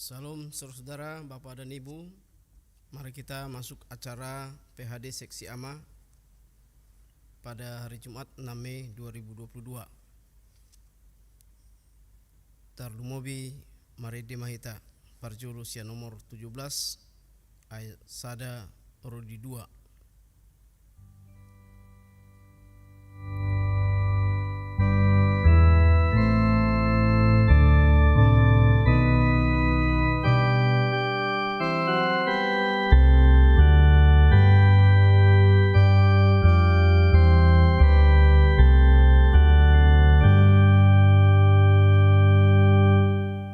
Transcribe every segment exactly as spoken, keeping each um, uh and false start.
Salam, saudara-saudara, Bapak dan Ibu. Mari kita masuk acara P H D Seksi Ama pada hari Jumat, enam Mei dua ribu dua puluh dua. Tarlumobi marende ma hita parjolo sian nomor tujuh belas, ayat sada ro di dua.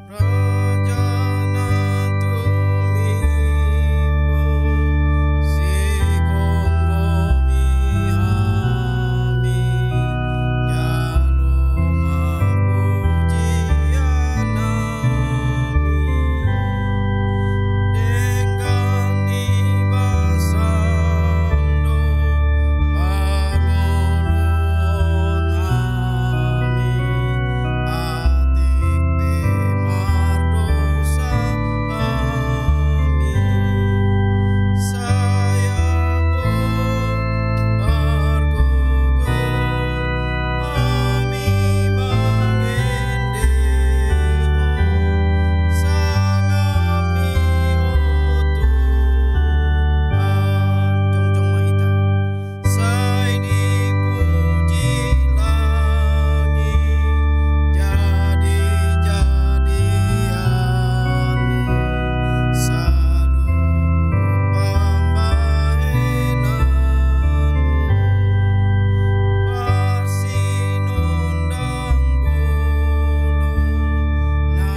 Raja na tumimbo, sigomgomi hami, jalo ma pujian nami. Denggan ni basam do parngoluon hami, atik pe mardosa hami. Sai ampu pargogoi hami mangende Ho, sangap ni Ho Tuhan. Jongjong ma hita. Sai dipuji langit, jadi-jadianmu, saluhut pambahenanmu, parsinondang bolon na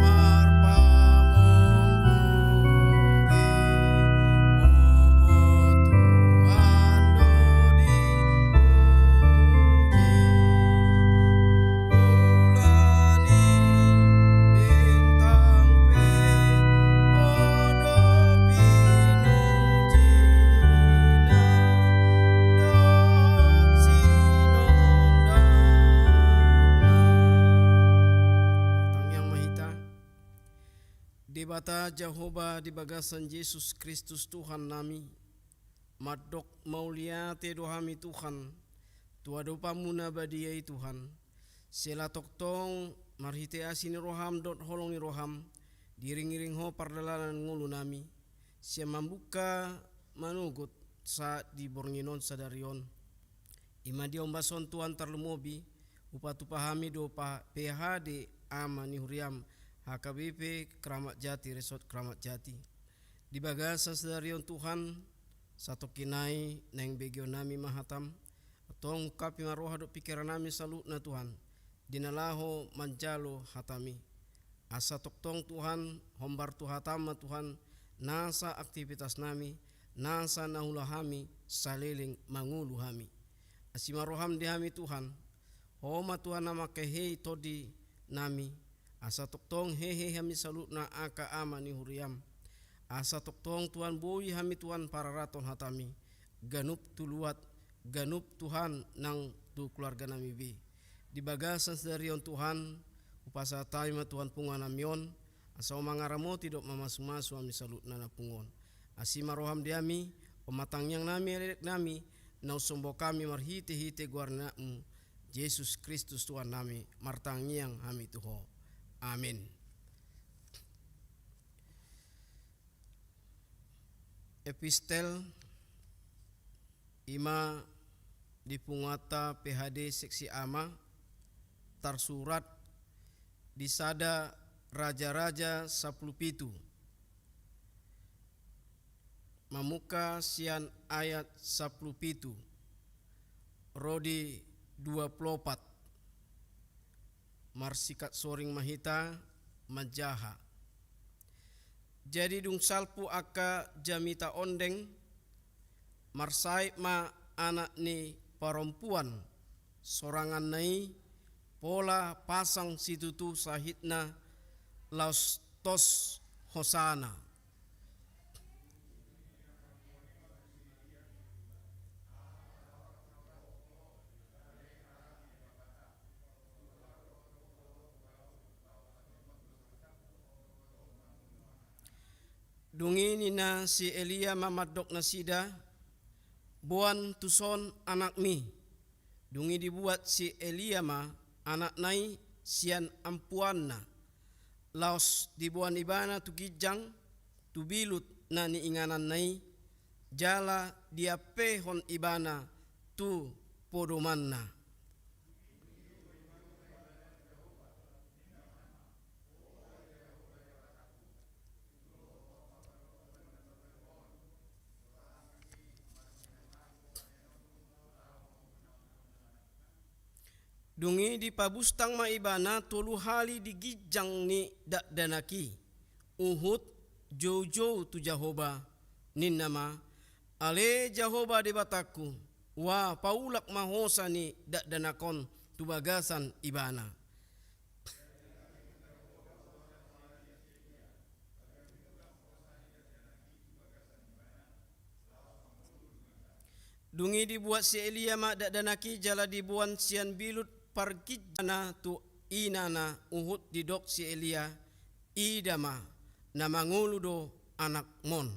marpamongguri, Ho Tuhan do dipuji. Bulan i bintang pe, Ho do pinujina dohot sinondangna. Martangiang ma hita. Debata Jahowa, di bagasan Jesus Kristus Tuhannami, mandok mauliate do hami Tuhan, tu adopanMu na badia i Tuhan, sela tongtong marhite asi ni rohaM dohot holong ni rohaM, diiring-iring Ho pardalanan ngolunami, sian mambuka manogot sahat di borngin on sadari on. I ma di ombas on Tuhan tarlumobi, hupatupa hami do pa-, P H D Ama ni huriaM, H K B P Kramat Jati, Resort Kramat Jati. Di bagasan sadari on Tuhan, satongkin nai naeng begeonnami ma hataM, antong ungkapi ma roha dohot pingkirannami saluhutna Tuhan, di na laho manjalo hataMi. Asa tongtong Tuhan, hombar tu hataM ma Tuhan, nasa aktivitasnami, nasa na huula hami, saleleng mangolu hami. Asi ma rohaM di hami Tuhan, Ho ma Tuhan na manghehei tondinami, asa tongtong hehe hami saluhutna angka ama ni huriaM. Asa tongtong Tuhan boi hami Tuhan pararathon hataMi, ganup tu luat, ganup Tuhan nang tu keluarganami be. Di bagasan sadari on Tuhan, hupasahat hami ma Tuhan punguannami on, asa Ho mangaramoti dohot mamasumasu hami saluhutna na pungu on. Asi ma rohaM di hami, on ma tangiangnami, leleknami, naung somba hami marhite-hite goar ni AnakMu, Jesus Kristus Tuhannami, martangiang hami tu Ho. Amen. Epistel i ma di punguanta P H D Seksi Ama, tarsurat di sada Raja-raja sampulu pitu, mamungka sian ayat sampulu pitu ro di dua pulu opat. Marsikat soring ma hita manjaha. Jadi dung salpu angka jamita ondeng, marsahit ma anak ni parompuan soranganna i, pola pasang situtu sahitna laos tos hosana. Dung i ninna si Elia ma mandok nasida, "Boan tuson anakmi." Dung i dibuat si Elia ma anakna i sian ampuanna, laos diboan ibana tu ginjang, tu bilut na niingananna i, jala diampehon ibana tu podomanna. Dung i dipabustang ma ibana tolu hali di ginjang ni dakdanak i, huhut joujou tu Jahowa, ninna ma, "Ale Jahowa Debatangku, ua paulak ma hosa ni dakdanak on tu bagasan ibana." Dung i dibuat si Elia ma dakdanak i jala diboan sian bilut parginjangna tu inana, huhut didok si Elia, "Ida ma, na mangolu do anakmon."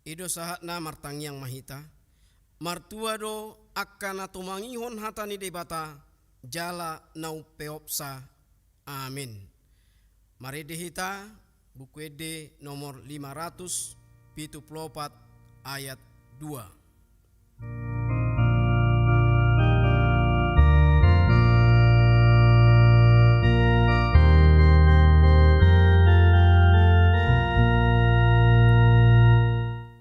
I do sahatna. Martangiang ma hita. Martua do angka na tumangihon hata ni Debata jala na umpeopsa. Amin. Marende hita Buku Ende nomor lima ratus pitu pulu opat, ayat dua.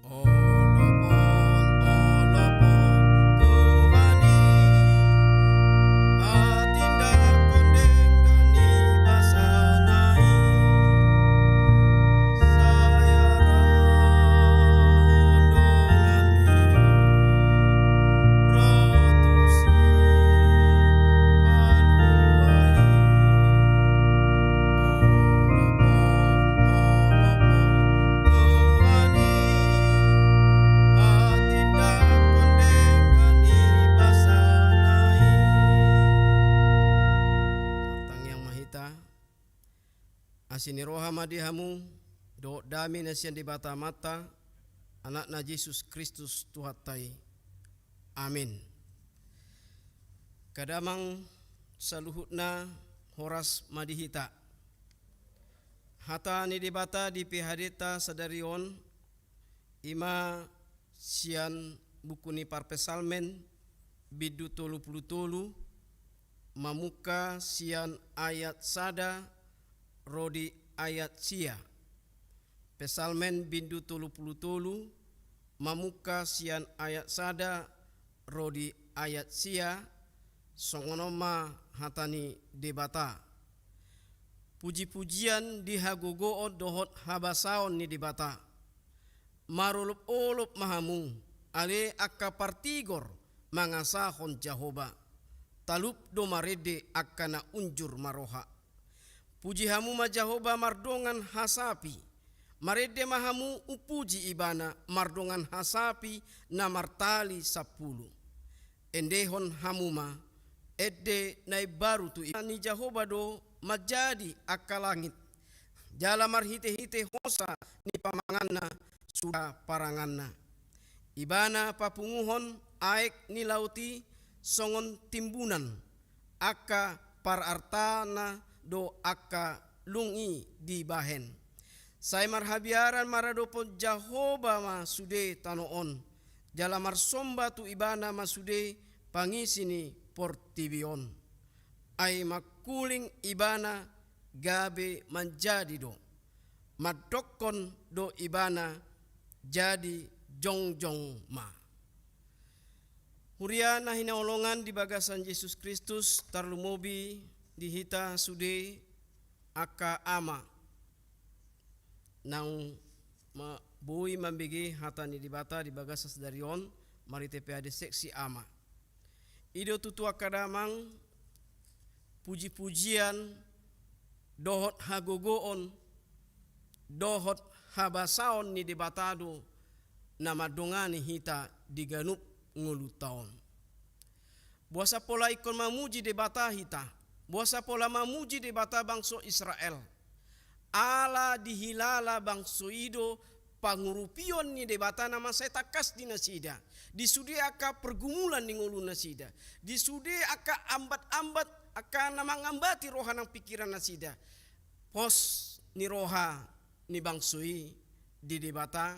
Olopon, olopon Tuhan i, hatindangkon denggan ni basana i, sai arahon donganmi ro tu sipalua i. Olopon, olopon Tuhan i, hatindangkon denggan ni basana i. Martangiang ma hita. Asi ni roha ma di hamu, dohot dame na sian Debata Amanta, Anakna Jesus Kristus Tuhanta i. Amin. Angka damang saluhutna, horas ma di hita. Hata ni Debata di P H D-ta sadari on, i ma sian buku ni Parpsalmen, bindu tolu pulu tolu, mamungka sian ayat sada ro di ayat sia. Psalmen bindu tolu pulu tolu, mamungka sian ayat sada ro di ayat sia, songon on ma hata ni Debata. Pujipujian di hagogoon dohot habasaon ni Debata. Marolopolop ma hamu, ale angka partigor mangasahon Jahowa. Talup do marende angka na unjur maroha. Puji hamu ma Jahowa mardongan hasapi. Marende ma hamu umpuji Ibana mardongan hasapi na martali sampulu. Endehon hamu ma, ende na imbaru tu Ibana. Ni Jahowa do manjadi angka langit, jala marhitehite hosa ni pamanganna suda paranganna. Ibana papunguhon aek ni laut i songon timbunan, angka parartana do angka lung i dibahen. Sai marhabiaran maradophon Jahowa ma sude tano on, jala marsomba tu Ibana ma sude pangisi ni portibi on. Ai mangkuling Ibana gabe manjadi do, mandokkon do Ibana jadi jongjong ma. Huria na hinaholongan di bagasan Jesus Kristus, tarlumobi di hita sude angka ama naung ma-, boi mambege hata ni Debata di bagasan sadari on, marhite P H D seksi ama. I do tutu angka damang, pujipujian dohot hagogoon dohot habasaon ni Debata do na mandongani hita di ganup ngolunta on. Boasa pola ingkon mamuji Debata hita? Boasa pola mamuji Debata bangso Israel? Ala dihilala bangso i do pangurupion ni Debata na mansai tangkas di nasida, di sude angka pergumulan ni ngolu nasida, di sude angka ambat-ambat, angka na mangambati roha nang pikiran nasida. Pos ni roha ni bangso i di Debata,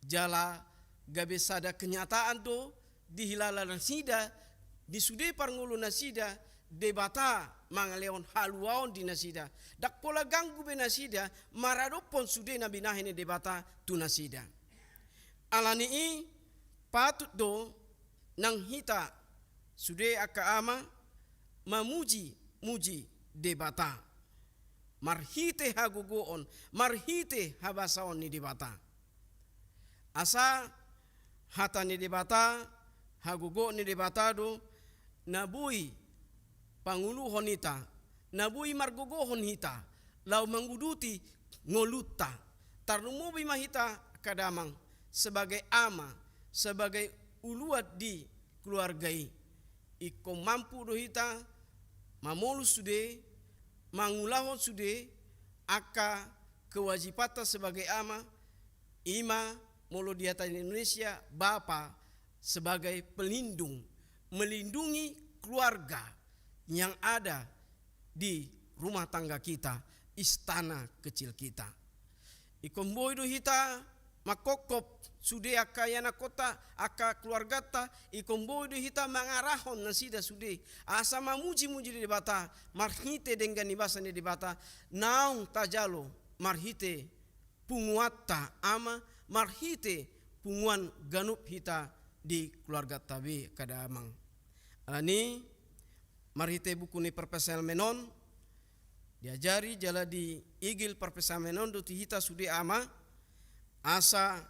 jala gabe sada kenyataan do dihilala nasida, di sude parngolu nasida, Debata mangalehon haluaon di nasida. Ndang pola ganggu be nasida maradophon sude na binahen ni Debata tu nasida. Alani i patut do nang hita sude angka ama mamuji-muji Debata marhite hagogoon, marhite habasaon ni Debata. Asa hata ni Debata, hagogoon ni Debata do na boi panguluhon hita, na boi margogohon hita laho manguduti ngolunta. Tarlumobi ma hita angka damang sebagai ama, sebagai uluan di keluarga i. Ingkon mampu do hita mamolus sude, mangulahon sude angka kewajibanta sebagai ama, i ma molo di hata Indonesia bapa sebagai pelindung, melindungi keluarga yang ada di rumah tangga kita, istana kecil kita. Ingkon boi do hita mangkophop sude angka ianakhonta, angka keluarganta, ingkon boi do hita mangarahon nasida sude asa mamuji-muji Debata marhite denggan ni basa ni Debata, naung tajalo marhite punguanta ama, marhite punguan ganup hita di keluarganta be angka damang. Alani marhite buku ni Parpsalmen on, diajari jala diigil Parpsalmen on do tu hita sude ama, asa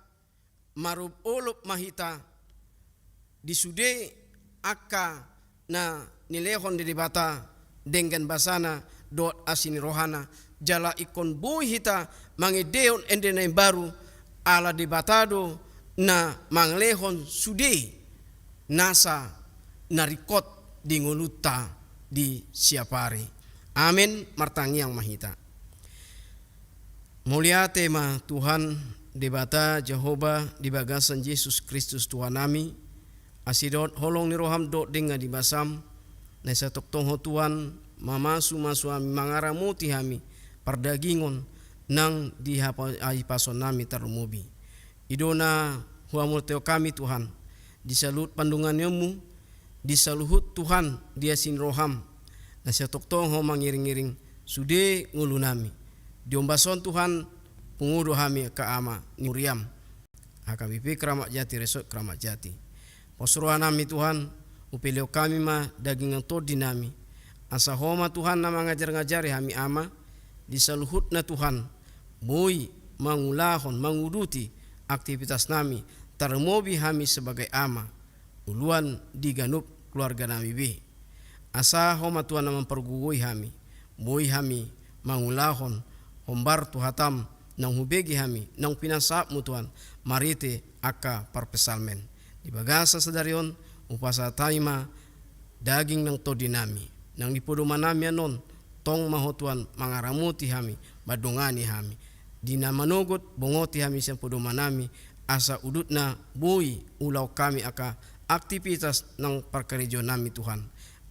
marolopolop ma hita di sude angka na nilehon ni Debata denggan basana dohot asi ni rohana, jala ingkon boi hita mangendehon ende na imbaru, ala Debata do na mangalehon sude nasa na ringkot di ngolunta di siapari. Amen. Martangiang ma hita. Mauliate ma Tuhan Debata Jahowa di bagasan Jesus Kristus Tuhannami, asi dohot holong ni roham dohot denggan ni basam, na sai tongtong ho Tuhan mamasumasu hami, mangaramoti hami pardagingon nang di hapa-, haipasaonnami tarlumobi. I do na huhamuliatehon hami Tuhan, di saluhut pandonganionmu, di saluhut Tuhan di asi ni roham, na sai tongtong ho mangiringiring sude ngolunami. Di ombas on Tuhan, pungu do hami angka ama ni huriam, H K B P Kramat Jati, Resort Kramat Jati. Pos rohanami Tuhan, hupelehon hami ma daging nang tondinami. Asa ho ma Tuhan na mangajarngajari hami ama, di saluhutna Tuhan, boi mangulahon, manguduti aktivitasnami, tarlumobi hami sebagai ama, uluan di ganup keluarganami be. Asa ho ma Tuhan na mampargogoi hami, boi hami mangulahon hombar tu hatam, naung hubege hami, naung pinasahatmu Tuhan, marhite angka parpsalmen. Di bagasan sadari on, hupasahat hami ma daging nang tondinami, nang di podomanami annon, tong ma ho Tuhan mangaramoti hami, mandongani hami. Di na manogot, bongoti hami sian podomanami, asa udutna boi ulaon hami angka aktivitas nang parkarejoannami Tuhan.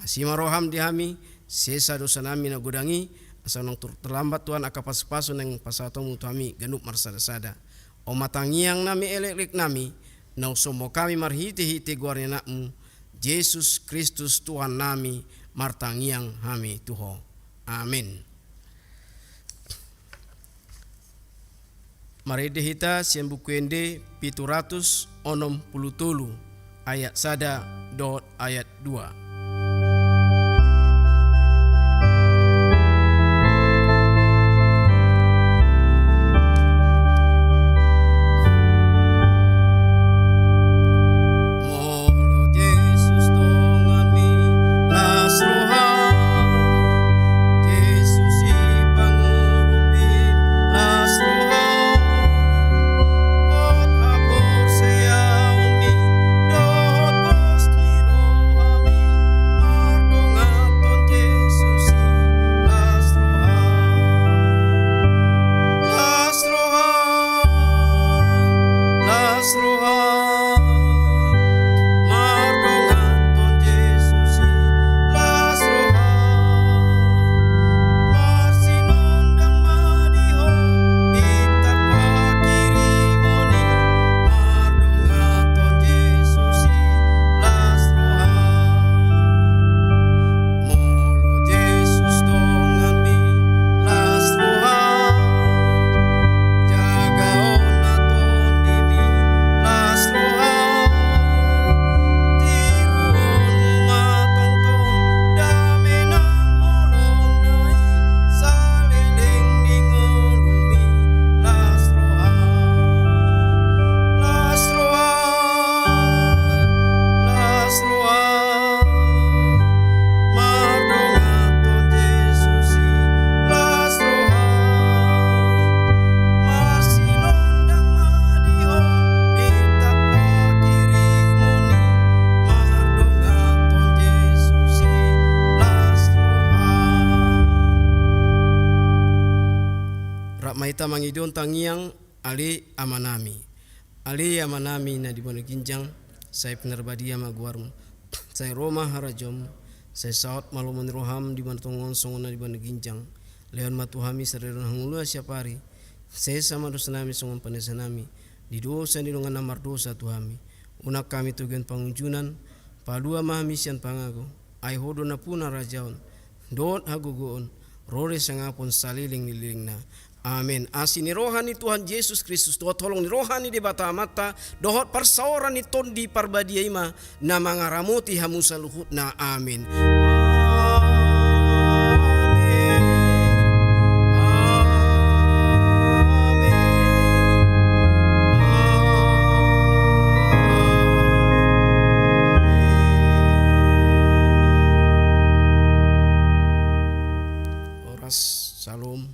Asi ma roham di hami, sesa dosanami na godang i, asa unang tor-, terlambat Tuhan angka pasupasu naeng pasahatonmu tu hami ganup marsadasada. On ma tangiangnami, elekeleknami, naung somba hami marhitehite goar ni Anakmu, Jesus Kristus Tuhannami, martangiang hami tu Ho. Amen. Marende hita sian Buku Ende pitu ratus onom pulu tolu, ayat sada dohot ayat dua. Molo Jesus donganmi, las roham. Jesus i pangurupi, las roham. Buat hapor Ma hita mangidehon tangiang. Ale Amanami. Ale Amanami na di banua ginjang, sai pinarbadia ma goarmu. Sai ro ma harajaonmu. Sai saut ma lomo ni roham di banua tonga on songon na di banua ginjang. Lehon ma tu hami sadari on hangoluan siapari. Sesa ma dosanami songon panesanami di dosa ni dongan na mardosa tu hami. Unang hami togihon pangunjunan. Palua ma hami sian pangago. Ai Ho do nampuna harajaon dohot hagogoon, ro do i sangapon saleleng ni lelengna. Amen. Asi ni roha ni Tuhan Jesus Kristus, dohot holong ni roha ni Debata Amanta, dohot parsaoran ni Tondi Parbadia i ma na mangaramoti hamu saluhutna. Amen. Amen. Amen. Amen. Horas, Shalom.